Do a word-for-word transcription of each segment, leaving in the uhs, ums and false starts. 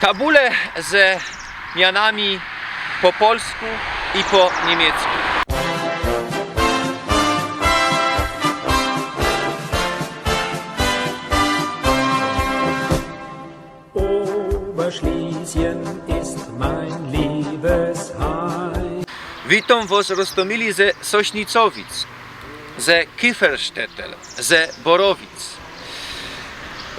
Tabule ze mianami po polsku i po niymieckku. Oberschlesien ist mein Liebesheim. Witōm wos, roztōmili, ze Sośnicowic, ze Kiefersztetel, ze Borowic,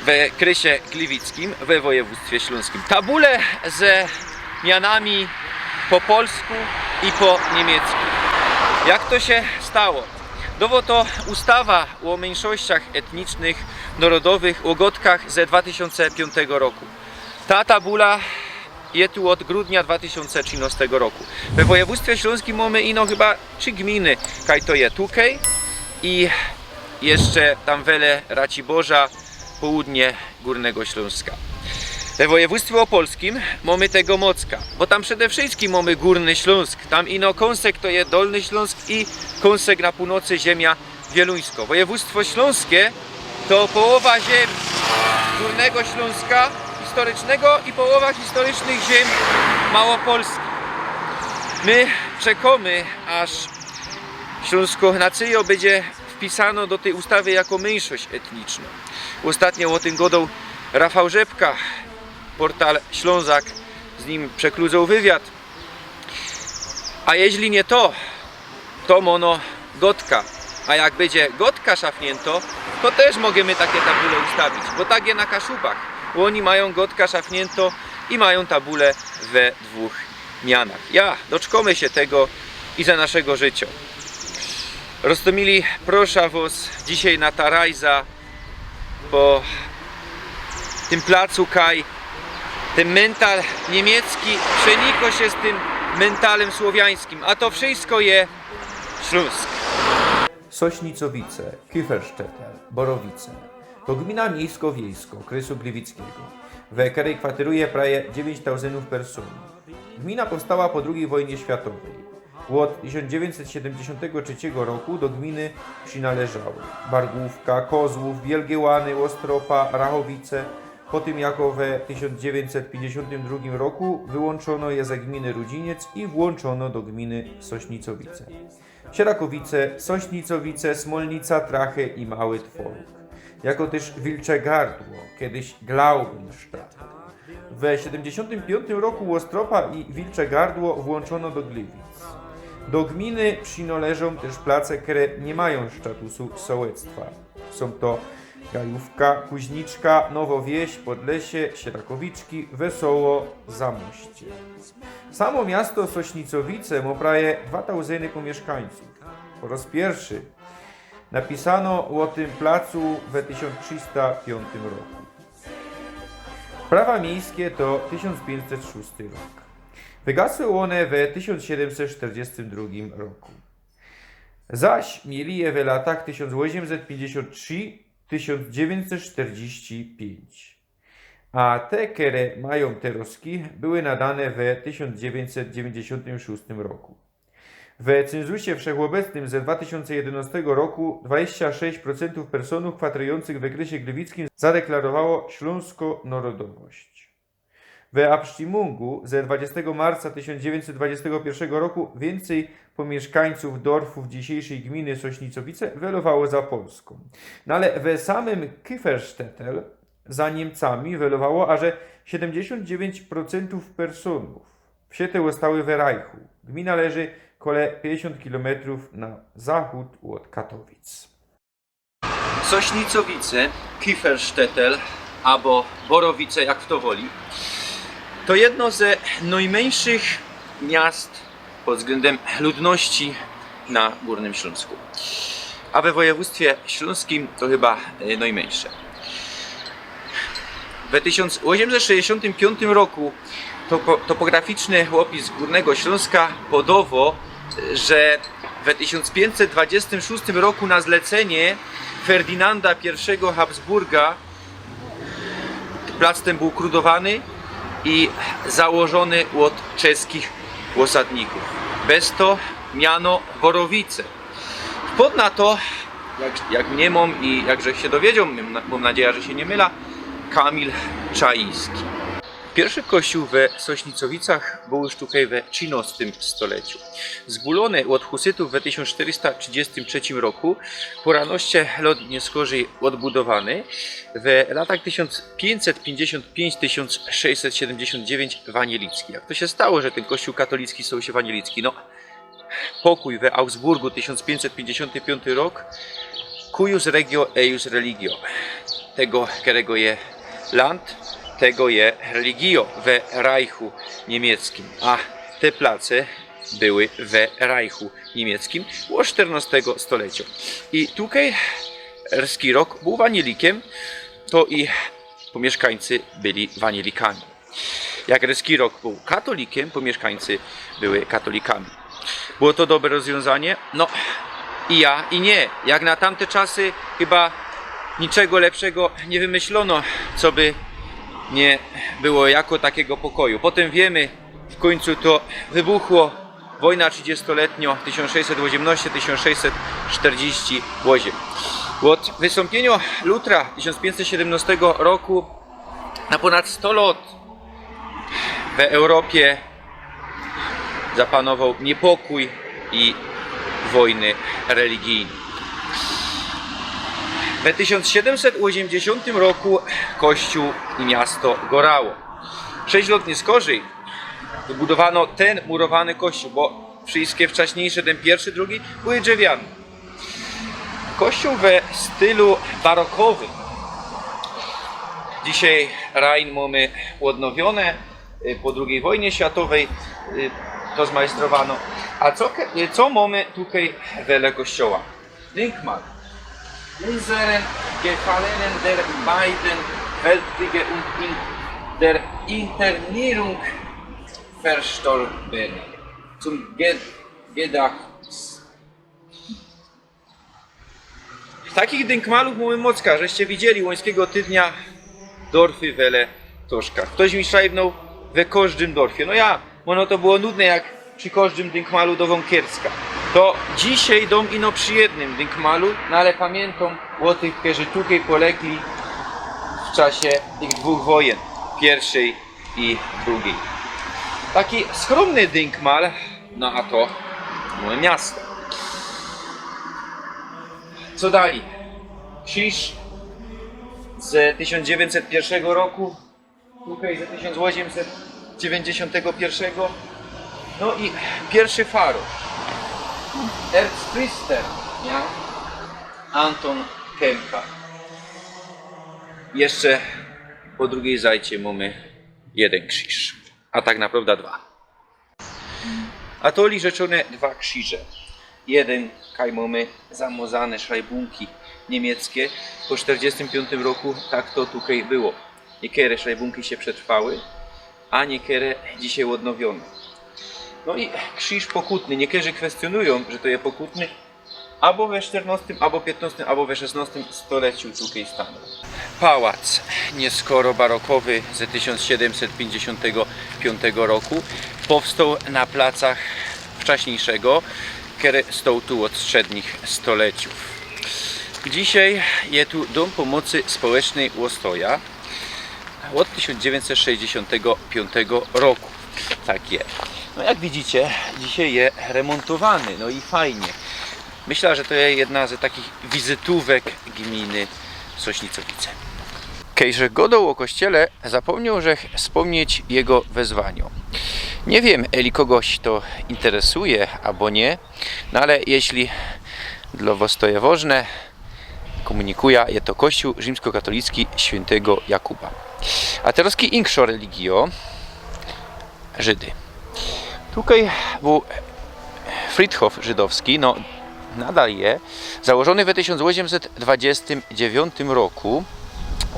we kresie gliwickim, we wojewōdztwie ślōnskim. Tabule ze mianami po polsku i po niymieckku. Jak to sie stało? Nowo to ustawa ô myńszościach etnicznych, norodowych, ô godkach ze dwa tysiōnce piōntego roku. Ta tabula je tu ôd grudnia dwa tysiōnce trzynostego roku. We wojewōdztwie ślōnskim mōmy ino chyba trzi gminy, kaj to je Tukej i jeszcze tam Wele, Raciborza, południe Górnego Śląska. We wojewōdztwie opolskim mōmy tego mocka, bo tam przede wszyjskim mōmy Górny Ślōnsk. Tam ino kōnsek to je Dolny Ślōnsk i kōnsek na północny ziymia Wieluńsko. Wojewōdztwo ślōnskie to połowa ziem Górnego Ślōnska historycznego i połowa historycznych ziem Małopolski. My czekōmy, aż ślōnsko nacyjo bydzie wpisano do tyj ustawy jako myńszość etniczno. Ôstatnio ô tym godoł Rafał Rzepka, portal Ślōnzak, z nim przekludzoł wywiad. A jeźli niy to, to mōno godka. A jak bydzie godka szafniynto, to tyż możymy take tabule ustawić, bo tak je na Kaszubach. Ôni majōm godka szafniynto i majōm tabule we dwōch mianach. Ja, doczkōmy sie tego i za naszego życiŏ. Roztōmili, proszã wos dzisiej na ta rajza po tym placu, kaj tyn mental niymiecki przeniko sie z tym mentalym słowiańskim, a to wszyjsko je Ślōnsk. Sośnicowice, Kiefersztetel, Borowice. To gmina miejsko-wiejsko kresu gliwickigo, we kerej kwateruje prawie dziewiyńć tauzyndōw personōw. Gmina powstała po drugij wojnie światowej. Ôd tysiōnc dziewiyńćset siedymdziesiōntego trzeciego roku do gminy przinŏleżały Bargōwka, Kozłōw, Wielgie Łany, Ôstropa, Rachowice. Po tym, jako we tysiōnc dziewiyńćset piyńćdziesiōntym drugim roku wyłōnczōno je ze gminy Rudziniec i włōnczōno do gminy Sośnicowice. Sierakowice, Sośnicowice, Smolnica, Trache i Mały Tworōg. Jako tyż Wilcze Gardło, kejsi Glaubenstadt. We siedymdziesiōntym piyńtym roku Ôstropa i Wilcze Gardło włōnczōno do Gliwic. Do gminy przinŏleżōm tyż place, kere niy majōm statusu sołectwa. Sōm to Gajōwka, Kuźniczka, Nowo Wieś, Podlesie, Sierakowiczki, Wesoło, Zamoście. Samo miasto Sośnicowice mŏ prawie dwa tauzyndōw pōmiyszkańcōw. Po roz piyrszy napisano ô tym placu we tysiōnc trzista piyńtym roku. Prawa miejske to tysiōnc piyńćset szōsty rok. Wygasły ône we tysiōnc siedymset sztyrdziestym drugim roku. Zaś mieli je we latach tysiōnc ôziymset piyńćdziesiōnt trzi, tysiōnc dziewiyńćset sztyrdziści piyńć. A te, kere majōm terŏzki, były nadane we tysiōnc dziewiyńćset dziewiyńćdziesiōntym szōstym roku. We cynzusie wszechôbecnym ze dwa tysiōnce jedynŏstego roku dwadzieścia sześć procentōw personōw kwaterujōncych we kresie gliwickim zadeklarowało ślōnskõ nŏrodowość. We abstimmōngu ze dwadzieśtego marca tysiōnc dziewiyńćset dwadzieśtego piyrszego roku wiyncyj pōmiyszkańcōw dorfōw dzisiejszyj gminy Sośnicowice welowało za Polskōm. No ale we samym Kiefersztetel za Niymcami welowało aże siedymdziesiōnt dziewiyńć procentōw personōw. Wsie te ôstały we Rajchu. Gmina leży kole piyńćdziesiōnt kilometrōw na zachōd ôd Katowic. Sośnicowice, Kiefersztetel abo Borowice, jak fto woli, to jedno ze nojmyńszych miast pod wzglyndym ludności na Gōrnym Ślōnsku. A we wojewōdztwie ślōnskim to chyba, e, nojmyńsze. We tysiōnc ôziymset sześćdziesiōntym piōntym roku topo-, topograficzny ôpis Gōrnego Ślōnska podowo, że we tysiōnc piyńćset dwadzieśtym szōstym roku na zlecenie Ferdynanda piyrszego Habsburga plac tyn bōł krudowany i założōny ôd czeskich ôsadnikōw. Bez to miano Borowice. Wpod na to, jak, jak mniymōm i jak żech sie dowiedzioł, mōm na-, mōm nadzieja, że sie niy mylã, Kamil Czaiński. Piyrszy kościōł we Sośnicowicach bōł już tukej we trzicym stoleciu. Zbulōny ôd husytōw we tysiōnc sztyrysta trzidziestym trzecim roku, pŏrŏnŏście lŏt niyskorzij ôdbudowany, we latach tysiōnc piyńćset piyńćdziesiōnt piyńć, tysiōnc sześćset siedymdziesiōnt dziewiyńć wanielicki. Jak to sie stało, że tyn kościōł katolicki stŏł sie wanielicki? No, pokōj we Augsburgu, tysiōnc piyńćset piyńćdziesiōnty piōnty rok. Cuius regio, eius religio. Tego, kerego je land, tego je religio we Reichu niymieckim. A te place były we Reichu niymieckim ôd sztyrnŏstego stolecio. I tukej Rski Rok bōł wanielikym, to i pōmiyszkańcy byli wanielikami. Jak Rski Rok bōł katolikiym, pōmiyszkańcy były katolikami. Było to dobre rozwiōnzanie? No, i ja, i niy. Jak na tamte czasy chyba niczego lepszego niy wymyślōno, co by niy było jako takigo pokoju. Potym wiymy, w kōńcu to wybuchło. Wojna trzidziestoletnio, tysiōnc sześćset ôziymnŏście, tysiōnc sześćset sztyrdziści ôziym. Ôd wystōmpiyniŏ Lutra tysiōnc piyńćset siedymnŏstego roku na pōnad sto lŏt we Europie zapanowoł niypokōj i wojny religijne. We tysiōnc siedymset ôziymdziesiōntym roku kościōł i miasto gorało. Sześć lŏt niyskorzij wybudowano tyn murowany kościōł, bo wszyjske wczaśniyjsze, tyn piyrszy, drugi, były drzewiane. Kościōł we stylu barokowym. Dzisiej rajn mōmy ôdnowiōne, y, po drugij wojnie światowej, y, to zmajstrowano. A co ke-, y, co mōmy tukej wele kościoła? Denkmal. Unseren Gefallenen der beiden Weltkriege und in der Internierung Verstorbenen zum Ge-, Gedachtnis. Takich dynkmalōw mōmy mocka, żeście widzieli, Łońskigo Tydnia, dorfy wele toszka. Ftoś mi szajbnōł: we kożdym dorfie. No ja, bo no to było nudne, jak przi kożdym dynkmalu do Wōnkierska. To dzisiej dōm ino przi jednym dynkmalu, no ale pamiyntōm ô tych, kerzy tukej polegli w czasie tych dwōch wojen, piyrszej i drugij. Taki skrōmny dynkmal, no a to moje miasto. Co dalij? Krziż z tysiōnc dziewiyńćset piyrszego roku, tukej z tysiōnc ôziymset dziewiyńćdziesiōntego piyrszego. No i piyrszy farosz. Erzpriester, ja? Anton Kempa. Jeszcze po drugij zajcie mōmy jedyn krziż, a tak naprŏwdã dwa. A to leżōne dwa krziże. Jedyn, kaj mōmy zamŏzane szajbōnki niymiecckie. Po sztyrdziestym piōntym roku tak to tukej było. Niekere szajbōnki sie przetrwały, a niekere dzisiej ôdnowiōne. No i krziż pokutny. Niekerzy kwestionujōm, że to je pokutny, abo we sztyrnŏstym, abo piytnŏstym, abo we szesnŏstym stoleciu tukej stanōł. Pałac nieskoro barokowy ze tysiōnc siedymset piyńćdziesiōntego piyōntego roku powstoł na placach wczaśniyjszego, kery stoł tu ôd strzednich stoleciōw. Dzisiej je tu Dōm Pōmocy Społecznyj Ôstoja ôd tysiōnc dziewiyńćset sześćdziesiōntego piyōntego roku. Tak je. No, jak widzicie, dzisiej je remōntowany, no i fajnie. Myślã, że to je jedna ze takich wizytōwek gminy Sośnicowice. Kej żech gŏdoł ô kościele, zapōmnioł żech spōmnieć jego wezwaniŏ. Niy wiym, eli kogoś to interesuje abo niy, no ale jeźli dlŏ wŏs to je wŏżne, kōmunikujã, je to kościōł rzimskokatolicki świyntego Jakuba. A terŏz inkszŏ religijŏ, Żydy. Tukej bōł Friedhof żydowski, no, nadal je, założōny we tysiōnc ôziymset dwadziestym dziewiyntym roku.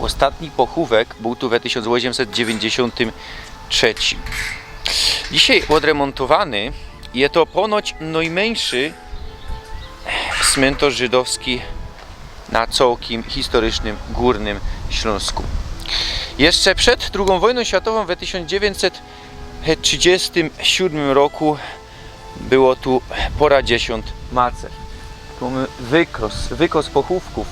Ôstatni pochōwek bōł tu we tysiōnc ôziymset dziewiyńćdziesiōntym trzecim. Dzisiej ôdremōntowany. Je to ponoć nojmyńszy smyntŏrz żydowski na cołkim historycznie Gōrnym Ślōnsku. Jeszcze przed drugōm wojnōm światowōm we tysiōnc dziewiyńćset trzidziestym siōdmym roku było tu pŏra dziesiōnt macew. Tu mōmy wykos, wykos pochōwkōw.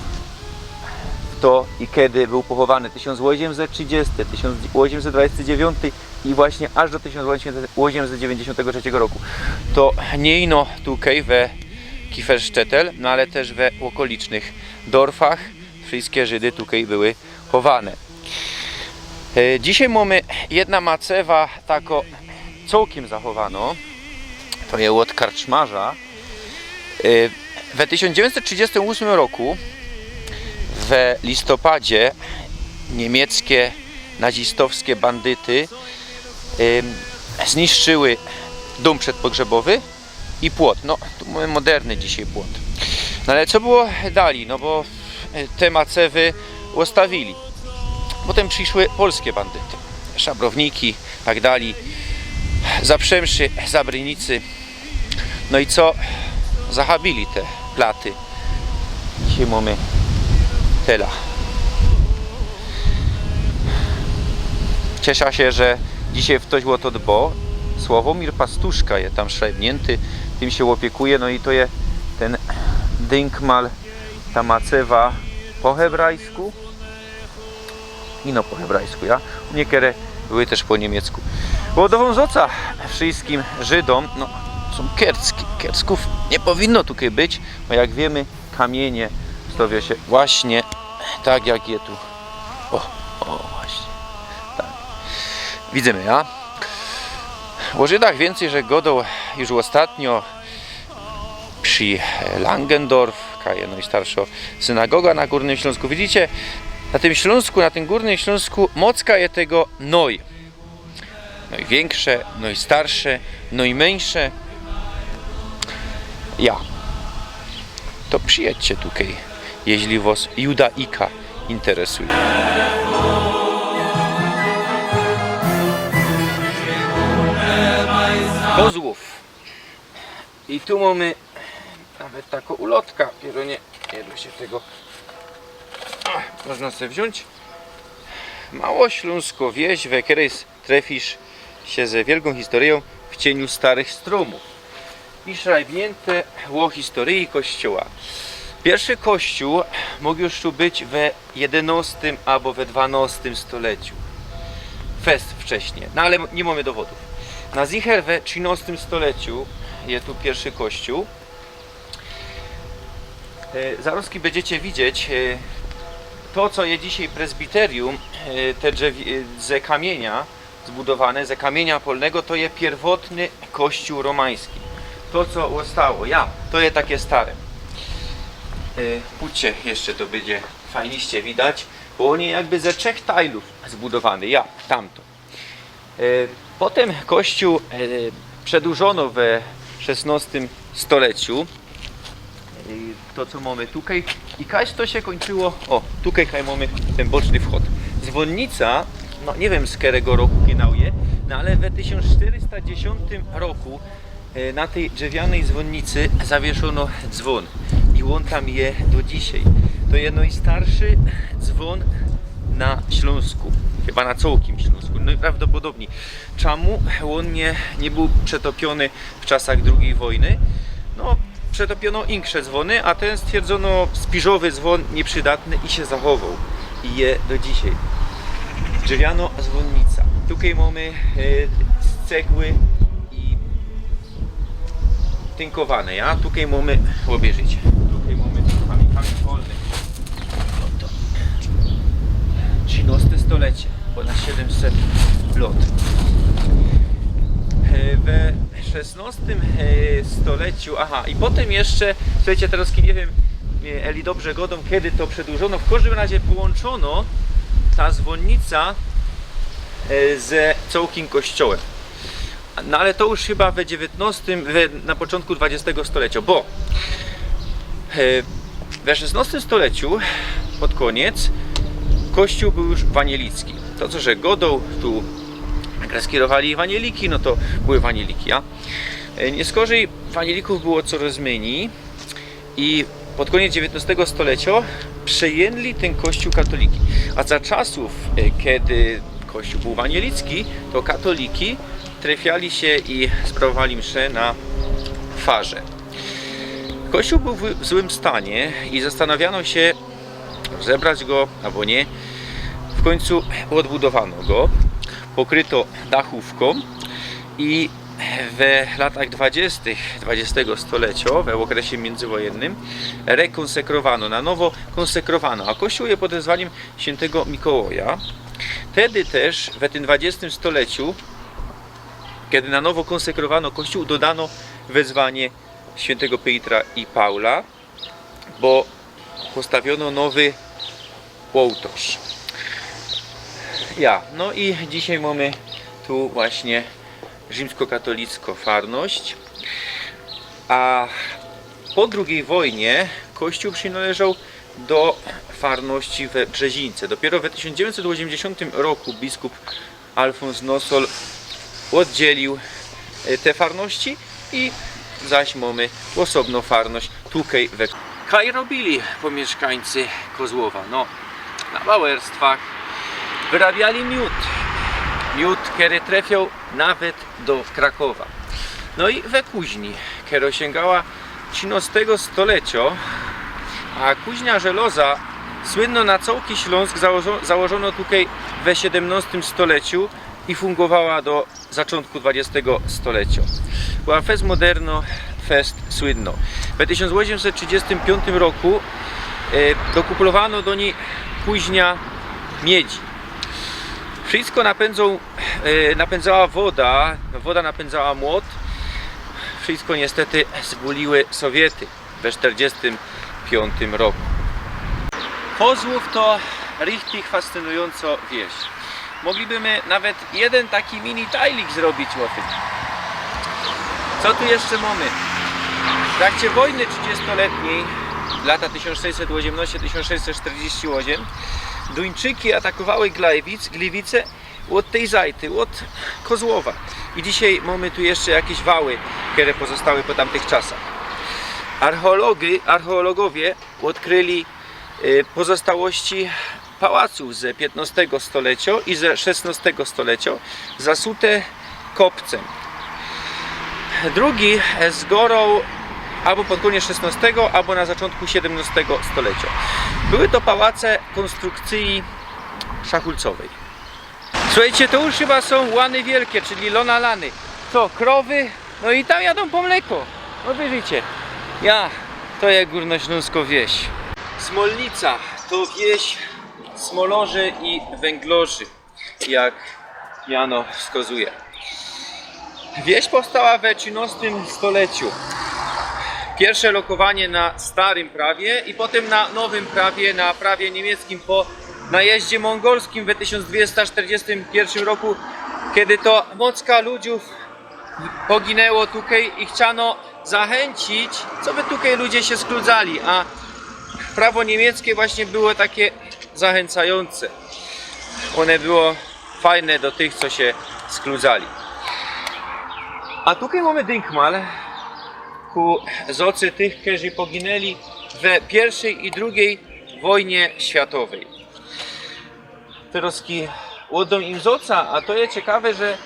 to i kedy bōł pochowany, tysiōnc ôziymset trzidziysty, tysiōnc ôziymset dwadzieścia dziewiōnty i właśnie aż do tysiōnc ôziymset dziewięćdziesiątego trzeciego roku. To niy ino tukej we Kiefersztettel, no ale tyż we ôkolicznych dorfach. Wszyjske Żydy tukej były chowane. E, dzisiej mōmy jedna macewa tako cołkym zachowano. To je ôd karczmarza. E, we tysiōnc dziewięćset trzidziestym ósmym roku we listopadzie niymieckje nazistowskie bandyty, em, zniszczyły dōm przedpogrzebowy i płot. No, tu mōmy moderny dzisiej płot. No ale co było dalij? No bo, e, te macewy ôstawili. Potym prziszły polskie bandyty, szabrowniki, tak dalij. Zaprzymszy, Zabrynicy. No i co? Zachabili te platy. Dzisiej mōmy tela. Ciesza sie, że dzisiej ftoś ô to dbo. Sławomir Pastuszka je tam szrajbniynty, tym sie ôpiekuje, no i to je tyn dynkmal, ta macewa po hebrajsku. Ino po hebrajsku, ja? Niykere były tyż po niymiecku. Bo do wōnzoca wszyjskim Żydōm, no, sōm kercki. Kerckōw niy powinno tukej być, bo jak wiymy, kamiynie stŏwiŏ sie właśnie tak, jak je tu. Ô, ô, właśnie. Tak. Widzymy, ja? Ô Żydach wiyncyj żech gŏdoł już ôstatnio przi, e, Langendorf, kaj je nojstarszŏ synagoga na Gōrnym Ślōnsku. Widzicie, na tym Ślōnsku, na tym Gōrnym Ślōnsku mocka je tego noj. Nojwiynksze, nojstarsze, nojmyńsze. Ja. To przijedźcie tukej, jeźli wŏs judaika interesuje. Kozłōw. I tu mōmy nawet takŏ ulotka. Pierōnie, niy da sie tego. Ach, można se wziōńć. Małoślōnskŏ wieś, we kerej trefisz sie ze wielgōm historyjōm w cieniu starych strōmōw. I szrajbniynte ô historyji kościoła. Piyrszy kościōł mōg już tu być we jedynŏstym abo we dwanŏstym stoleciu. Fest wcześnie, no ale niy mōmy dowodōw. Na zicher we trzynŏstym stoleciu je tu piyrszy kościōł. E, zarŏzki bydziecie widzieć, e, to, co je dzisiej prezbiterium, e, te drzewi-, e, ze kamiynia zbudowane, ze kamiynia polnego, to je piyrwotny kościōł romański. To, co ôstało, ja, to je take stare. E, pōdźcie jeszcze, to bydzie fajniście widać, bo ôn je jakby ze trzech tajlōw zbudowany, ja, tamto. E, potym kościōł, e, przedłużono we szesnŏstym stoleciu. I to, co mōmy tukej. I kaś to sie kōńczyło. Ô, tukej kaj mōmy tyn boczny wchod. Zwōnnica, no niy wiym, z kerego roku genau je, no ale we tysiōnc sztyrysta dziesiōntym roku, e, na tyj drzewianyj zwōnnicy zawiyszono dzwōn. I ôn tam je do dzisiej. To je nojstarszy dzwōn na Ślōnsku. Chyba na cołkim Ślōnsku. No i prawdopodobnie. Czamu ôn niy, niy bōł przetopiōny w czasach drugij wojny? No, przetopiono inksze dzwōny, a tyn, stwierdzono, spiżowy dzwōn niyprzidatny i sie zachowoł. I je do dzisiej. Drzewianŏ zwōnnica. Tukej mōmy, e, z cegły i tynkowane, ja? Tukej mōmy, ôbejrzyjcie. Tukej mōmy kamień, kamień polny. No to trzynŏste stolecie, pōnad siedymset lŏt. E, we szesnŏstym, e, stoleciu, aha, i potym jeszcze, suchejcie, terŏz niy wiym, e, eli dobrze gŏdōm, kedy to przedłużono, w kożdym razie połōnczono ta zwōnnica, e, ze cołkim kościołym. No ale to już chyba we dziewiyntnŏstym, we, na poczōntku dwadziestego stolecio, bo, e, we szesnŏstym stoleciu, pod kōniec, kościōł bōł już wanielicki. To, co żech gŏdoł, tu greskirowali wanieliki, no to były wanieliki, ja? E, niy skorzyj wanielikōw było corŏz mynij. I pod kōniec dziewiyntnŏstego stolecio przejyli tyn kościōł katoliki. A za czasōw, e, kedy kościōł bōł wanielicki, to katoliki trefiali sie i sprawowali msze na farze. Kościōł bōł w, w złym stanie i zastanawiano sie, zebrać go abo niy. W kōńcu ôdbudowano go, pokryto dachōwkōm i we latach dwudziestych dwudziestego stolecio, we ôkresie miyndzywojennym, rekōnsekrowano, na nowo kōnsekrowano, a kościōł je pod wezwaniym świyntego Mikołaja. Tedy tyż we tym dwudziestym stoleciu, kedy na nowo kōnsekrowano kościōł, dodano wezwanie świyntego Piotra i Paula, bo postawiono nowy ôłtŏrz. Ja, no i dzisiej mōmy tu właśnie rzimskokatolickõ farność, a po drugij wojnie kościōł przinŏleżoł do farności we Brzezińce. Dopiyro we tysiōnc dziewiyńćset ôziymdziesiōntym roku biskup Alfōns Nosol ôddzieliōł, e, te farności i zaś mōmy ôsobnõ farność tukej we... Kaj robiyli pōmiyszkańcy Kozłowa? No, na bauerstwach wyrabiali miōd. Miōd, kery trefioł nawet do Krakowa. No i we kuźni, kero siynga trzynŏstego stolecio, a kuźnia żeloza, słynnŏ na cołki Ślōnsk, założo-, założono tukej we siedymnŏstym stoleciu i fungowała do zaczōntku dwudziestego stolecio. Była fest moderno, fest słynnŏ. We tysiōnc ôziymset trzidziestym piōntym roku, e, dokuplowano do nij kuźnia miedzi. Wszystko napędzą, e, napędzała woda, woda napędzała młot. Wszystko niestety zbuliły Sowiety we sztyrdziestym piōntym roku. Kozłōw to richtig fascynujōncŏ wieś. Moglibymy nawet jedyn taki mini tajlik zrobić ô tym. Co tu jeszcze mōmy? W trakcie wojny trzidziestoletnij, lata tysiōnc sześćset ôziymnŏście, tysiōnc sześćset sztyrdziści ôziym, Duńczyki atakowały Glajwic-, Gliwice ôd tyj zajty, ôd Kozłowa. I dzisiej mōmy tu jeszcze jakeś wały, kere pozostały po tamtych czasach. Archeologi-, archeologowie ôdkryli, y, pozostałości pałacōw ze piytnŏstego stolecio i ze szesnŏstego stolecio, zasute kopcym. Drugi, e, zgoroł abo pod kōniec szesnŏstego, abo na zaczōntku siedymnŏstego stolecio. Były to pałace kōnstrukcyji szachulcowyj. Słuchejcie, to już chyba sōm łany wielkie, czyli lona lany. Co, krowy? No i tam jadōm po mleko. No wierzycie. Ja, to je gōrnoślōnskŏ wieś. Smolnica to wieś smolŏrzy i węglŏrzy, jak miano wskazuje. Wieś powstała we trzynŏstym stoleciu. Pierwsze lokowanie na starym prawie i potem na nowym prawie, na prawie niemieckim po najeździe mongolskim we tysiōnc dwiesta sztyrdziestym piyrszym roku, kedy to mocka ludziōw poginęło tukej i chciano zachęcić, co by tukej ludzie sie skludzali, a prawo niemieckie właśnie było takie zachęcające. Ône było fajne do tych, co sie skludzali. A tukej mōmy dynkmal ku zocy tych, kerzy poginęli we piyrszej i drugij wojnie światowyj. Terŏzki ôddōm im zoca, a to je ciekawe, że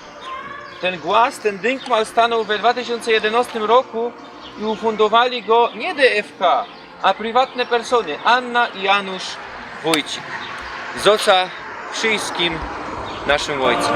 tyn głaz, tyn dynkmal stanōł we dwa tysiōnce jedynŏstym roku i ufundowali go niy D F K, a priwatne persōny, Anna i Janusz Wójcik. Zoca wszyjskim naszym ôjcym.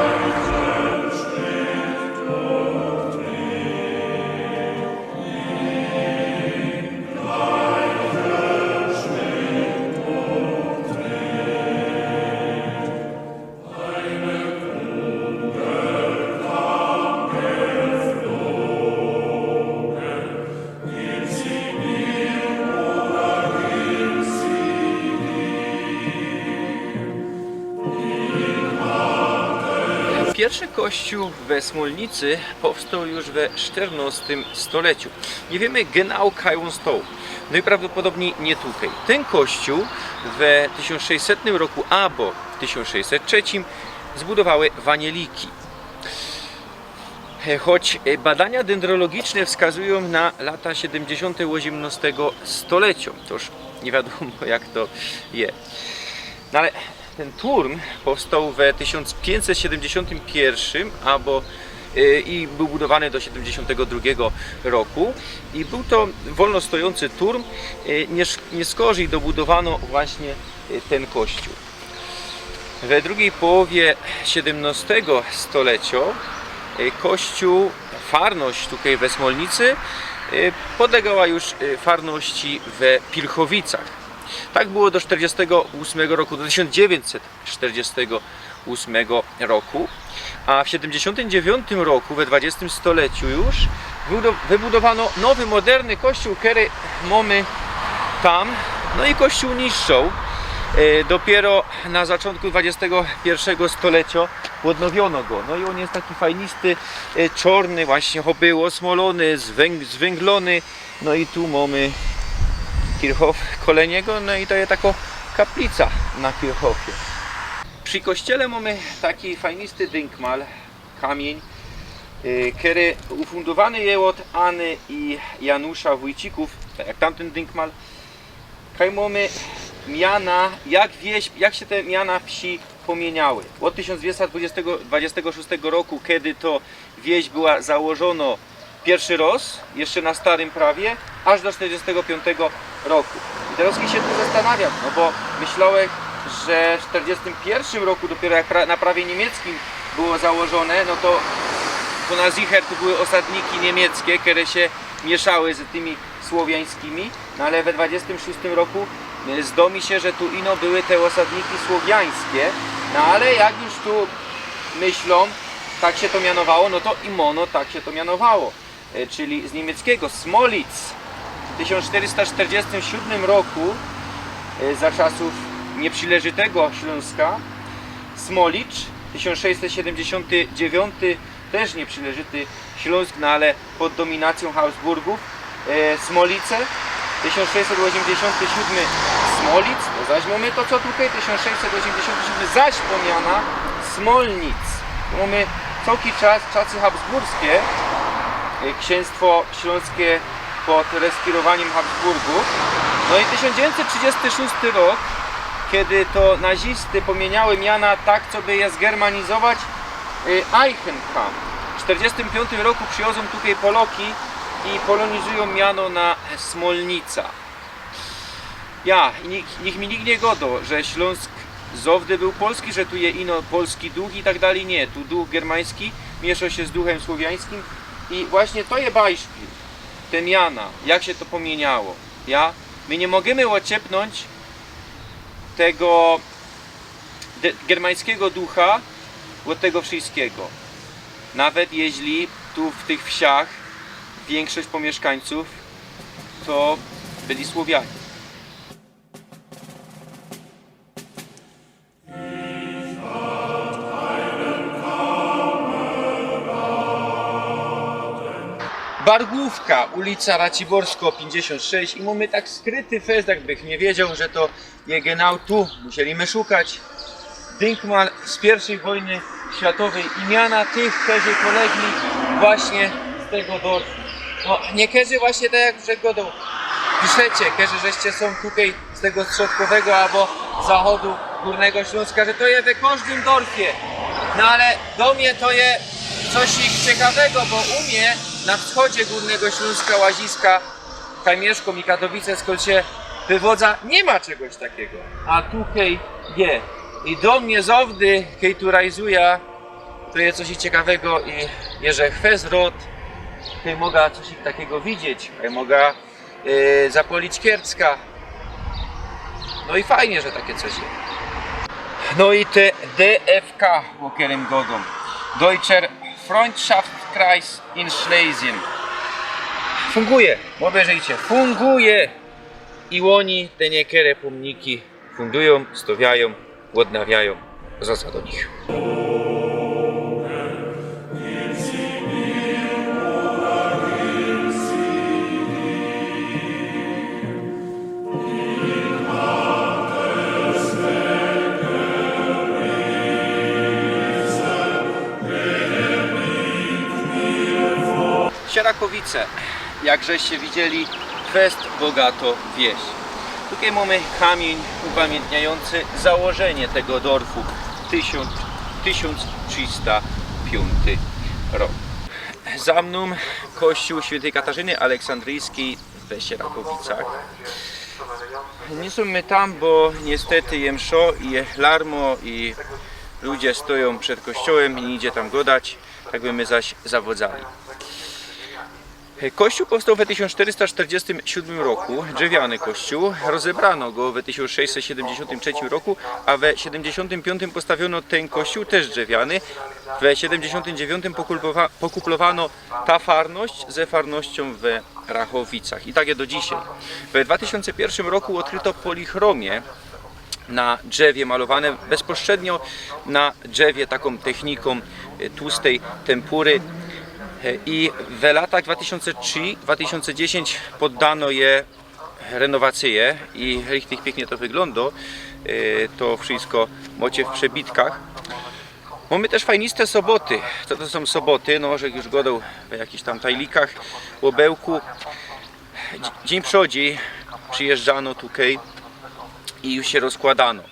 Piyrszy kościōł we Smolnicy powstoł już we sztyrnŏstym stoleciu. Niy wiymy genau, kaj ôn stoł. No i prawdopodobnie niy tukej. Tyn kościōł we tysiōnc sześćsetnym roku abo tysiōnc sześćset trzecim zbudowały wanieliki. E, choć, e, badania dendrologiczne wskazujōm na lata siedymdziesiōnte ôziymnŏstego stoleciŏ, toż niy wiadōmo, jak to je. No ale tyn turm powstoł we tysiōnc piyńćset siedymdziesiōntym piyrszym abo E, i był budowany do siedemdziesiątego drugiego roku. I był to wolno stojący turm. E, nie sz-, nie skorzyj dobudowano właśnie, e, ten kościół. We drugiej połowie siedemnastego stolecia, e, kościół, farność tutaj we Smolnicy, e, podlegała już, e, farności we Pilchowicach. Tak było do czterdziestego ósmego roku, do tysiąc dziewięćset czterdziestego ósmego roku, a w siedemdziesiątym dziewiątym roku, we dwudziestym stoleciu już, wybudo-, wybudowano nowy, moderny kościół, kery mamy tam. No i kościół niszczą. E, dopiero na zaczątku dwudziestego pierwszego stolecia odnowiono go. No i on jest taki fajnisty, e, czarny, właśnie choby osmolony, zwęg-, zwęglony. No i tu mamy Kirchhoff kole niego, no i to jest taka kaplica na Kirchhoffie. Przy kościele mamy taki fajnisty dynkmal, kamień, y, kery ufundowany je od Any i Janusza Wójcików, tak jak tamten dynkmal. Kaj mamy miana, jak wieś, jak się te miana wsi pomieniały. Od tysiąc dwieście dwadzieścia, dwadzieścia szóstego roku, kiedy to wieś była założona pierwszy raz, jeszcze na starym prawie, aż do czterdziestego piątego roku. I teraz się tu zastanawiam, no bo myślałem, że w czterdziestym pierwszym roku dopiero jak pra-, na prawie niemieckim było założone, no to, to na zicher tu były osadniki niemieckie, które się mieszały z tymi słowiańskimi, no ale we dwudziestym szóstym roku, y, zdo mi się, że tu ino były te osadniki słowiańskie, no ale jak już tu myślą, tak się to mianowało, no to imono tak się to mianowało, e, czyli z niemieckiego Smolic. W tysiąc czterysta czterdziestym siódmym roku, e, za czasów nieprzyleżytego Śląska, Smolicz, tysiąc sześćset siedemdziesiąty dziewiąty też nieprzyleżyty Śląsk, no ale pod dominacją Habsburgów, e, Smolice, tysiąc sześćset osiemdziesiąty siódmy Smolic, to zaś mamy to, co tutaj, tysiąc sześćset osiemdziesiąty siódmy zaś pomiana Smolnic. Tu mamy całki czas, czasy habsburskie, e, księstwo śląskie pod reskirowaniem Habsburgów. No i tysiąc dziewięćset trzydziesty szósty rok, kiedy to nazisty pomieniały miana tak, co by je zgermanizować, y, Eichenkamp. W czterdziestym piątym roku przywiozą tutaj Poloki i polonizują miano na Smolnica. Ja, i niech, niech mi nikt nie godo, że Śląsk zowdy był polski, że tu je ino polski duch i tak dalej. Nie, tu duch germański mieszał się z duchem słowiańskim i właśnie to je bajszpil, te miana, jak się to pomieniało. Ja, my nie możemy odczepnąć tego de-, germańskiego ducha od tego wszystkiego. Nawet jeśli tu w tych wsiach większość pomieszkańców to byli Słowianie. Bargłówka, ulica Raciborska pięćdziesiąt sześć i mamy tak skryty fest, jakbych nie wiedział, że to je genau tu. Musieli my szukać. Dynkmal z pierwszej wojny światowej, imiona tych, którzy polegli właśnie z tego dorfu. No, niektórzy właśnie tak jak że godą, piszecie, którzy żeście są tutaj z tego strzodkowego albo zachodu Górnego Śląska, że to je we kożdym dorfie. No ale do mnie to je coś ciekawego, bo u mnie na wschodzie Górnego Śląska, Łaziska, Kamieszką i Katowice, skąd się wywodza, nie ma czegoś takiego. A tutaj je. I do mnie zowdy, kej tu rajzuja, to je coś ciekawego i jeże chwest rot, kej mogę coś takiego widzieć, kej mogę, e, zapolić kiercka. No i fajnie, że takie coś je. No i te D F K, o którym godą. Deutscher Freundschaftskreis in Schlesien. Funguje, bo wierzycie, funguje. I oni te niektóre pomniki fundują, stawiają, odnawiają. Wraca do nich. Sierakowice, jak żeście widzieli, fest bogato wieś. Tutaj mamy kamień upamiętniający założenie tego dorfu, tysiąc, tysiąc trzysta piąty rok. Za mnōm kościōł świyntyj Katarzyny Aleksandryjskij we Sierachowicach. Niy sōm my tam, bo niystety je mszo i je larmo i ludzie stojōm przed kościołym i niy idzie tam godać, tak by my zaś zawodzali. Kościōł powstoł we tysiōnc sztyrysta sztyrdziestym siódmym roku, drzewiany kościoł. Rozebrano go we tysiōnc sześćset siedymdziesiōntym trzecim roku, a we siedymdziesiōntym piōntym postawiono tyn kościoł, tyż drzewiany. We siedymdziesiōntym dziewiōntym pokupowa-, pokuplowano ta farność ze farnościōm we Rachowicach. I tak je do dzisiej. We dwa tysiōnce piyrszym roku ôdkryto polichromię na drzewie malowane bezpośrednio na drzewie takōm technikōm, e, tłustej tympury. E, i w latach dwa tysiōnce trzi, dwa tysiōnce dziesiyńć poddano je renowacyje i richtig piyknie to wyglōndo. E, to wszysko mocie w przebitkach. Mōmy tyż fajniste soboty. Co to sōm soboty? No, żech już godoł w jakichś tam tajlikach ô bełku. Dz-, dziyń przodzi przijyżdżano tukej i już sie rozkładano.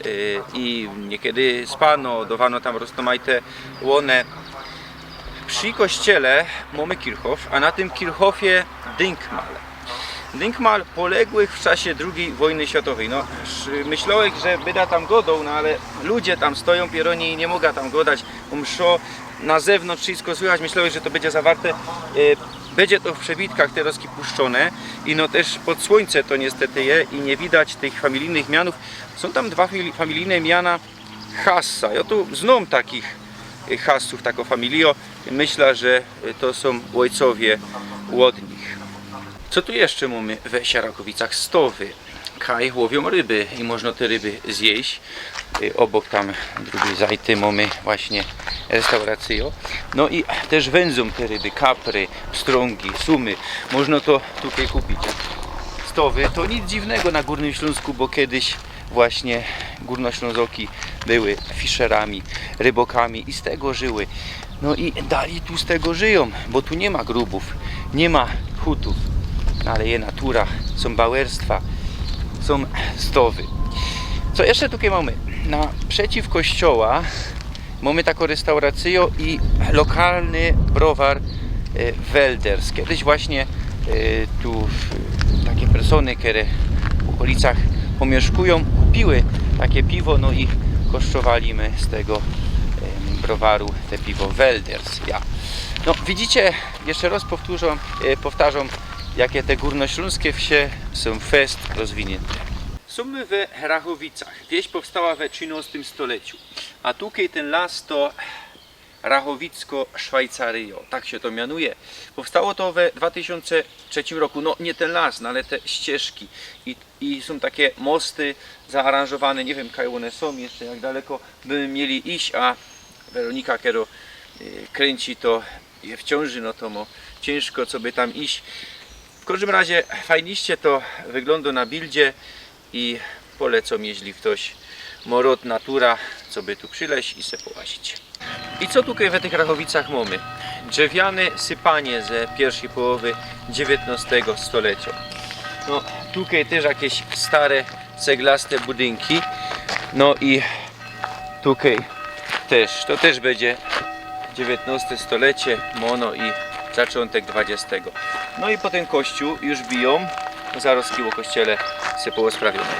Y, i niykiedy spano, dowano tam roztōmajte łōne. Przi kościele mōmy Kirchhof, a na tym Kirchhofie Denkmal. Denkmal poległych w czasie drugij wojny światowej. No, sz-, myślołech, że byda tam godoł, no ale ludzie tam stojōm, pierōni, niy moga tam godać. Mszo na zewnōntrz, wszysko słychać, myślołech, że to bydzie zawarte. Y, bydzie to w przebitkach terŏzki puszczōne. I no tyż pod słōńce to niystety je i niy widać tych familijnych mianōw. Sōm tam dwa fili-, familijne miana Hassa. Jŏ tu znōm takich, y, Hassōw, takõ familijõ. Myśla, że, y, to sōm ôjcowie ôd nich. Co tu jeszcze mōmy we Sierachowicach? Stowy. Kaj łowiōm ryby i możno te ryby zjeść. Y, ôbok tam drugi zajty mōmy właśnie restauracyjõ. No i tyż wyndzōm te ryby, kapry, pstrōngi, sumy. Możno to tukej kupić. Stowy to nic dziwnego na Górnym Ślōnsku, bo kejś właśnie Górnoślōnzoki były fisherami, rybokami i z tego żyły. No i dalij tu z tego żyjōm, bo tu niy ma grubōw, niy ma hutōw, no ale je natura, sōm bawerstwa, sōm stowy. Co jeszcze tukej mōmy? Naprzeciw kościoła mōmy takõ restauracyjõ i lokalny browar, e, Welders. Kejś właśnie, e, tu w-, take persōny, kere w ôkolicach pōmiyszkujōm, kupiły take piwo, no i kosztowali my z tego, e, browaru te piwo Welders. Ja. No, widzicie, jeszcze rŏz powtórzōm, e, powtarzōm, jake te górnoślōnske wsie sōm fest rozwiniynte. Sōm my we Rachowicach. Wieś powstała we trzynŏstym stoleciu. A tukej tyn las to Rachowicko-Szwajcaryjŏ, tak sie to mianuje. Powstało to we dwa tysiōnce trzecim roku, no niy tyn las, no ale te ścieżki i, i sōm take mosty zaaranżowane, niy wiym, kaj ône sōm jeszcze, jak daleko by my mieli iś, a Weronika, kero, y, krynci, to je w ciōnży, no to mo ciynżko, coby tam iś. W kożdym razie fajniście to wyglōndŏ na bildzie. I polecōm, jeźli ftoś mo rŏd natura, coby tu przileź i se połazić. I co tukej we tych Rachowicach mōmy? Drzewiane sypanie ze piyrwszyj połowy dziewiyntnŏstego stoleciŏ. No, tukej tyż jakeś stare, ceglaste budynki. No i Tukej tyż, to tyż bydzie dziewiyntnŏste stolecie, mo no i zaczōntek dwadziestego. No i potym kościōł już bijōm, zarŏzki ô kościele se porozprawiōmy.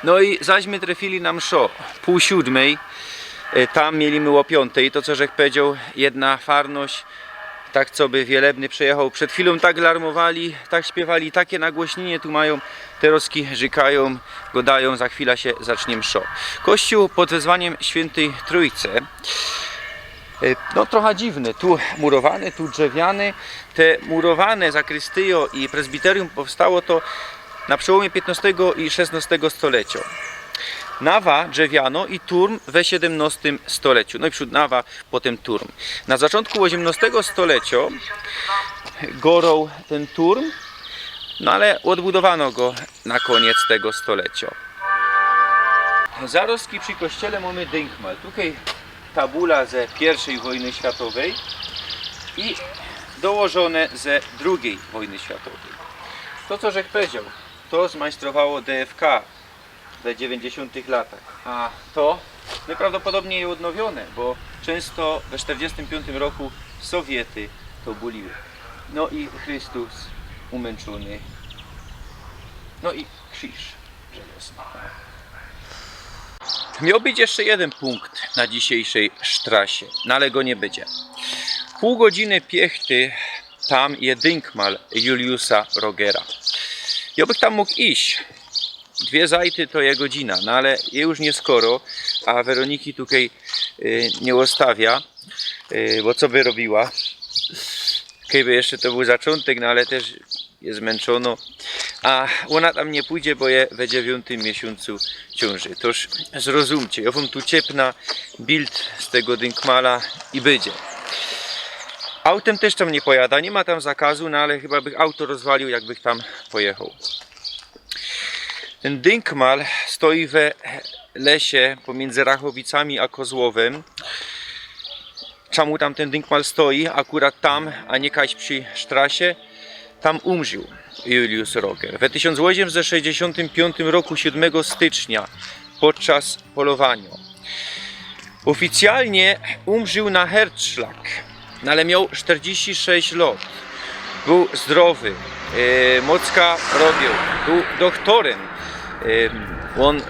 No i zaś my trefili na mszŏ, pōł siōdmyj, e, tam mieli my ô piōntej, to co żech pedzioł, jedna farność, tak coby wielebny przejechoł. Przed chwilōm tak larmowali, tak śpiywali, take nagłośnienie tu majōm, terŏzki rzykajōm, godajōm, za chwila sie zacznie mszŏ. Kościōł pod wezwaniym Świyntej Trōjce. E, no, trocha dziwny, tu murowany, tu drzewiany. Te murowane zakrystyjŏ i prezbiterium powstało to na przełōmie piytnŏstego i szesnŏstego stoleciŏ. Nawa drzewianŏ i turm we siedymnŏstym stoleciu. No i przōd nawa, potym turm. Na zaczōntku ôziymnŏstego stoleciŏ goroł tyn turm, no ale ôdbudowano go na kōniec tego stoleciŏ. Zarŏzki przi kościele mōmy dynkmal. Tukej tabula ze piyrwszyj wojny światowyj i dołożōne ze drugij wojny światowyj. To, co żech pedzioł, to zmajstrowało D F K we dziewiyńćdziesiōntych latach. A to Nojprawdopodobnij je ôdnowiōne, bo czynsto we sztyrdziestym piōntym roku Sowiety to buliły. No i Chrystus umynczōny. No i krziż żelazny. Mioł być jeszcze jedyn punkt na dzisiejszej sztrasie, no ale go niy bydzie. Pōł godziny piechty tam je dynkmal Juliusa Rogera. Jŏ bych tam mōg iś. Dwie zajty to je godzina, no ale je już niy skoro, a Weroniki tukej, y, niy ôstawia, y, bo co by robiła? Kejby jeszcze to bōł zaczōntek, no ale tyż je zmynczōno. A ôna tam niy pōdzie, bo je we dziewiōntym miesiōncu ciōnży. Toż zrozumcie, jŏ wōm tu ciepnã bild z tego dynkmala i bydzie. Autym tyż tam niy pojadã, niy ma tam zakazu, no ale chyba bych auto rozwalił, jakbych tam pojechoł. Tyn dynkmal stoi we lesie pōmiyndzy Rachowicami a Kozłowym. Czomu tam tyn dynkmal stoi akurat tam, a niy kaś przi sztrasie? Tam umrził Julius Roger we tysiōnc ôziymset sześćdziesiōntym piōntym roku, siōdmego stycznia, podczas polowaniŏ. Ôficjalnie umrził na Herzschlag, no ale mioł sztyrdziści sześć lŏt. Bōł zdrowy, e, mocka robioł, bōł dochtorym. E, ôn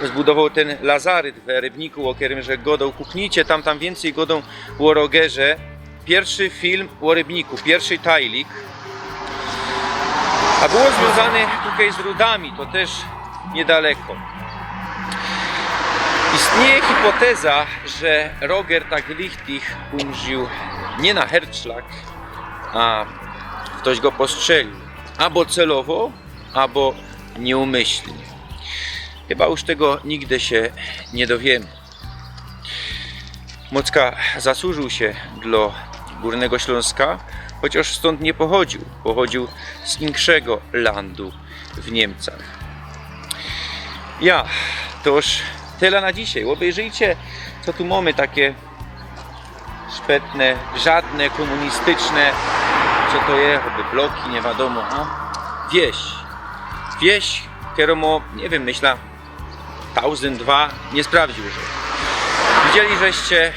zbudowoł tyn lazaryt we Rybniku, ô kerym żech godoł. Kupnijcie, tam, tam wiyncyj godōm ô Rogerze. Piyrszy film ô Rybniku, piyrszy tajlik. A było zwiōnzane tukej z Rudami, to tyż niydaleko. Istniyje hipoteza, że Roger tak lichtich umrził niy na Herzschlag, a ftoś go postrzelił. Abo celowo, abo niyumyślnie. Chyba już tego nigdy sie niy dowiymy. Mocka zasłużył sie dlŏ Gōrnego Ślōnska, chociŏż stōnd niy pochodziōł. Pochodziōł z inkszego landu w Niymcach. Ja, to już tela na dzisiej. Ôbejrzyjcie, co tu mōmy takie szpetne, żodne, kōmunistyczne, co to je, choćby bloki, niy wiadōmo, a wieś. Wieś, kerōm, niy wiym, myślã, tauzynd dwa niy sprawdziōł żech. Widzieli żeście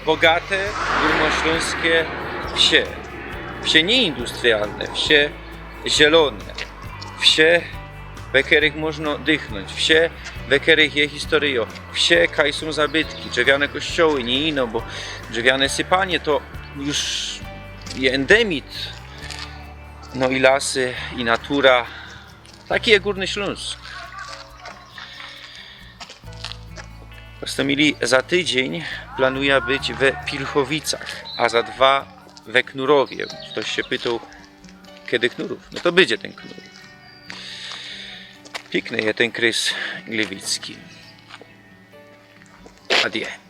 bogate, gōrnoślōnskie wsie. Wsie niyindustrialne, wsie zielōne. Wsie, we kerych możno dychnōńć. Wsie, we kerych je historyjŏ. Wsie, kaj sōm zabytki, drzewiane kościoły, niy ino, bo drzewiane sypanie to już je endemit. No i lasy, i natura. Taki je Gōrny Ślōnsk. Prosto mili, za tydziyń planujã być we Pilchowicach, a za dwa we Knurowie. Ftoś sie pytoł, kedy Knurōw? No to bydzie tyn Knurōw. Piykny je tyn krys gliwicki. Adieu.